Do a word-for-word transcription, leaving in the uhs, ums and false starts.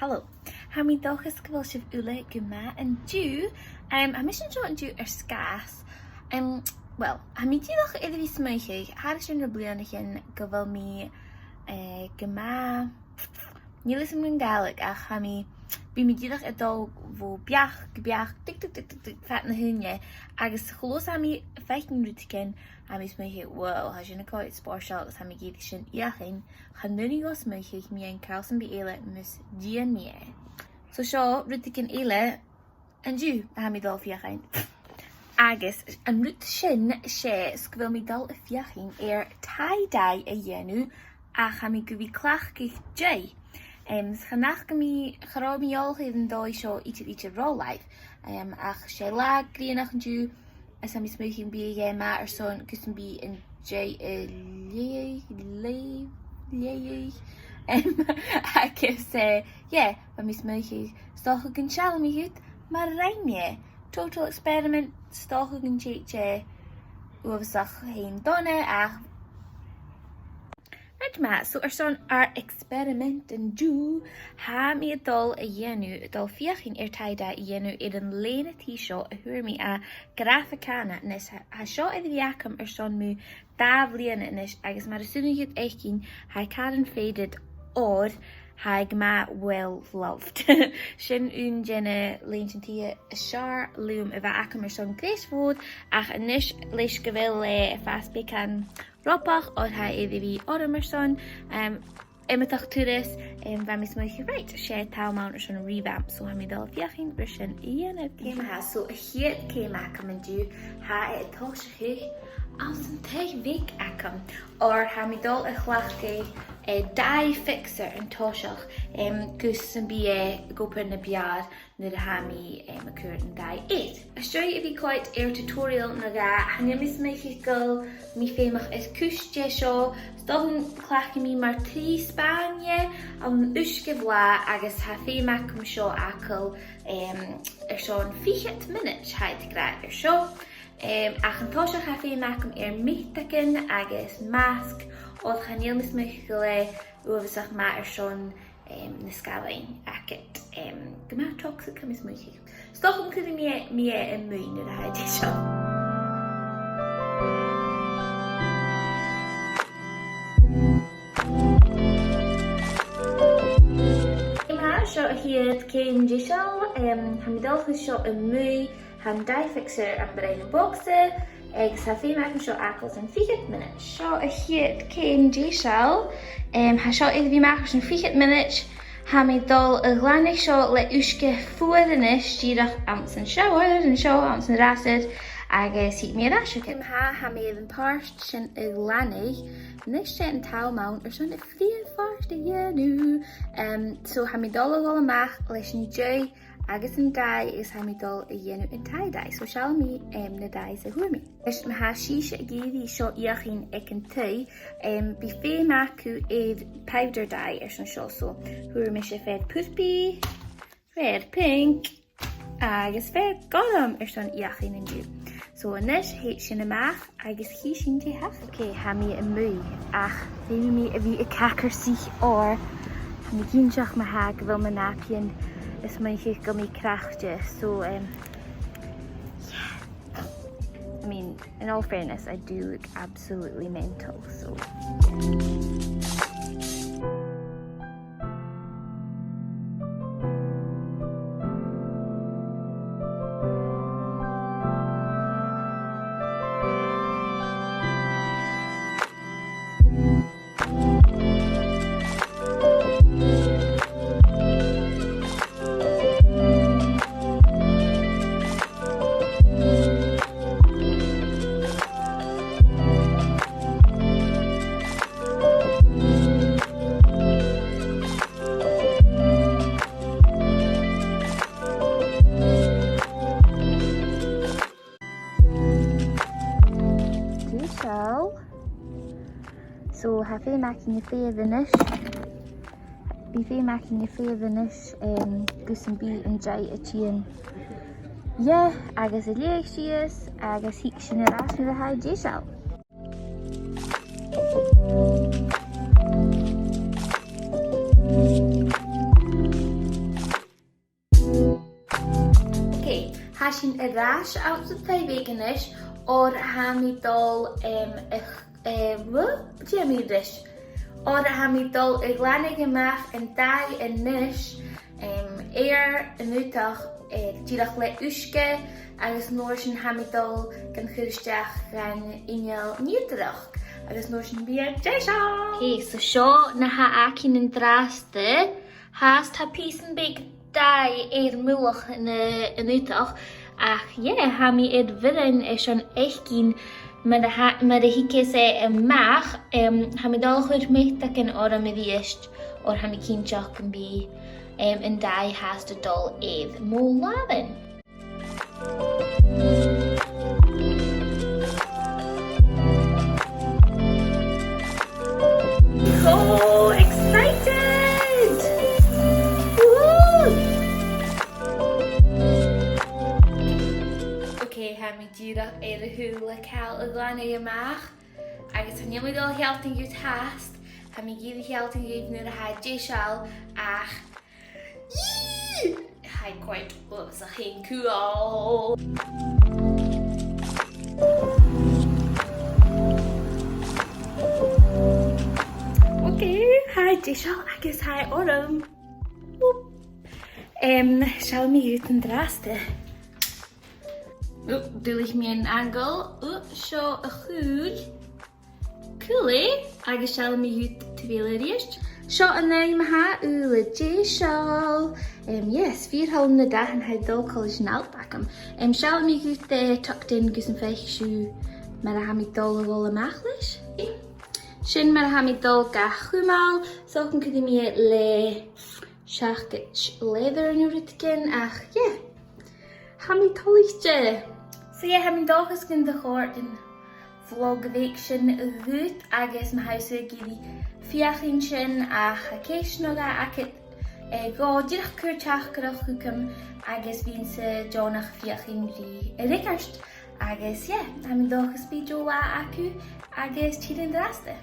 Halò. Tha mi an dòchas gu bheil sibh uile gu math an-diugh. Em, tha mise an seo an-diugh air sgàth 's, em, well, tha mi dìreach air a bhith a' smaoineachadh, thairis air na bliadhnaichean gu bheil mi, eh, gu math, chan eil fhios agam an Gàidhlig, ach tha mi, bidh mi dìreach a' dol bho bheachd gu beachd, tic, tic, tic, tic, tic, fad na h-ùine, agus cho luath 's a tha mi a' faicinn rudeigin, tha mi a' smaoineachadh, wow, tha sin a' coimhead spòrsail, agus tha mi ag iarraidh sin fheuchainn. Chan urrainn dhomh smaoineachadh mu dheidhinn càil sam bith eile mus dèan mi e. So seo rudeigin eile an-diugh a tha mi a' dol a dh'fheuchainn. Agus an rud sin, 's e 's gu bheil mi a' dol a dh'fheuchainn air tie-dye a dhèanamh, ach tha mi gu bhith a' cleachdadh deigh. Em, 's chan fhaca mi, cha robh mi eòlach air an dòigh seo idir, idir ro làimh. Em, ach 's e latha grianach an-diugh, is tha mi a' smaoineachadh gum bi e math airson gus am bi an deigh a' leaghadh, leaghadh, leaghadh. Em, agus, eh, yeah, bha mi a' smaoineachadh, 's dòcha gun seall mi dhut mar a rinn mi e. Total experiment, 's dòcha gun tèid e uabhasach fhèin dona, ach right, math, so airson ar experiment an-diugh, tha mi a' dol a dhèanamh, a' dol a dh'fheuchainn air tie-dye a dhèanamh air an lèine-t seo a fhuair mi à Grafacana. Nis, tha, tha seo air a bhith agam airson mu dhà bhliadhna a-nis, agus mar as urrainn dhut fhaicinn, tha e caran faded, oir tha e gu math well loved. Sin aon de na lèintean-t as fheàrr leam a bh' agam airson greis mhòr, ach a-nis leis gu bheil e a' fàs beagan ropach, oir tha e air a bhith orm airson, em, iomadach turas, em, bha mi a' smaoineachadh, right, 's e an t-àm ann airson revamp, so tha mi a' dol a dh'fheuchainn ri sin a dhèanamh. Ceum a h-aon, so a' chiad cheum agam an-diugh, tha e a' tòiseachadh anns an taigh bheag agam, oir tha mi a' dol a chleachdadh, eh, dye fixer an toiseach, em, gus am bi e ag obair na b' fheàrr nuair a tha mi, em, a' cur an dye air. Às dèidh a bhith a' coimhead air tutorial no dhà, chan eil mi a' smaoineachadh gu bheil mi feumach air cùis de seo, 's dòcha gun cleachd mi mar trì spàin dheth ann an uisge bhlàth agus tha feum agam seo fhàgail, em, airson fichead mionaid, tha iad ag ràdh air seo. Em, ach an toiseach tha feum agam air miotagan agus masg, oir chan eil mi a' smaoineachadh gu bheil e uabhasach math airson em, na sgàilean agad. Em, gu math toxic, tha mi a' smaoineachadh. 'S dòcha gun cuir mi e, mi e a-muigh nuair a tha e deiseil. Ceum a h-aon, seo a' chiad cheum deiseil, em, tha mi a' dol a chur seo a-muigh, tha an dye fixer am broinn am bogsa, agus tha feum agam seo fhàgail airson fichead mionaid. Seo a' chiad cheum deiseil, em, tha seo air a bhith a-mach airson fichead mionaid, tha mi a' dol a ghlanadh seo le uisge fuar a-nis, dìreach anns an shower, an seo, anns an fhreasair, agus thig mi air ais thugaibh. Ceum a h-aon, tha mi air am pàirt sin a ghlanadh, a-nis 's e an t-àm ann airson a' phrìomh phàirt a dhèanamh. Em, so tha mi a' dol a dhol a-mach leis an deigh agus an dye agus tha mi a' dol a dhèanamh an tie-dye. So seallaidh mi, em, na dyes a fhuair mi. Is ma tha sibhse ag iarraidh seo fheuchainn aig an taigh, em, bidh feum agaibh air powder dye airson seo. So fhuair mise fear purpaidh, fear pinc, agus fear gorm airson fheuchainn an-diugh. So a-nis thèid sinn a-mach agus chì sinn dè th' ann. Ok, tha mi a-muigh, ach feumaidh mi a bhith a' cagairt oir tha mi cinnteach ma-thà gu bheil mo nàbaidhean a' smaoineachadh gu bheil mi craicte. So, em, yeah. I mean, in all fairness, I do look absolutely mental, so. Deiseil. So, tha feum againn a' feitheamh a-nis. Bidh feum againn a' feitheamh a-nis, em, gus am bi an deigh a' tighinn dheth agus a' leaghadh sìos, agus thig sinn air ais nuair a tha e deiseil. Tha sinn air ais anns an taigh-bheag a-nis, oir tha mi a' dol, em, a ch-, eh, wha-, dè tha mi ris? Oir tha mi a' dol a ghlanadh a-mach an taigh a-nis, em, air an aodach, eh, dìreach le uisge, agus an uair sin tha mi a' dol gan cur a-steach dhan inneal nigheadaireachd, agus an uair sin bidh e deiseil. Hey, so seo na th' againn an-dràsta. Tha, tha pìosan beag dath air mullach na, an aodach, ach yeah, tha mi air bhioran airson fhaicinn mar a tha, mar a thig e a-mach, em, tha mi a' dol a chur meatagan orm a-rithist, oir tha mi cinnteach gum bi, em, an dath fhathast a' dol air mo làmhan. So excited! Woo! Ok, tha mi dìreach air a h-uile càil a ghlanadh a-mach, agus chan eil mi a' dol a shealltainn dhut fhathast, tha mi ag iarraidh a shealltainn dhuibh nuair a tha e deiseil, ach Yee! Tha e quite, oh, 's e cho cool. Ok, tha e deiseil agus tha e orm. Whoop. Em, seallaidh mi dhut an-dràsta. Oh, duilich mi an angle. Oh, seo a' chùl. Cool, eh? Agus seallaidh mi dhut tro bheul a-rithist. Seo an aghaidh, ma tha e uile deiseil. Em, yes, fìor thoil leam na dathan a tha a' dol còmhla ris an fhalt agam. Em, seallaidh mi dhut e tucked in gus am faic sibh mar a tha mi a' dol a dhol a-mach leis. Sin mar a tha mi a' dol ga chumail, 's dòcha gun cuir mi e le seacaid leather no rudeigin, ach yeah. Tha mi toilichte. So yeah, tha mi an dòchas gun do chòrd an vlog bheag sin dhut, agus ma tha sibh ag iarraidh feuchainn sin, ach tha ceist no dhà agad, eh, gu dìreach cuir teachdaireachd thugam, agus bhithinn-sa deònach feuchainn ri a fhreagairt. Agus yeah, tha mi an dòchas gum bi deagh latha agaibh, agus tìoraidh an-dràsta.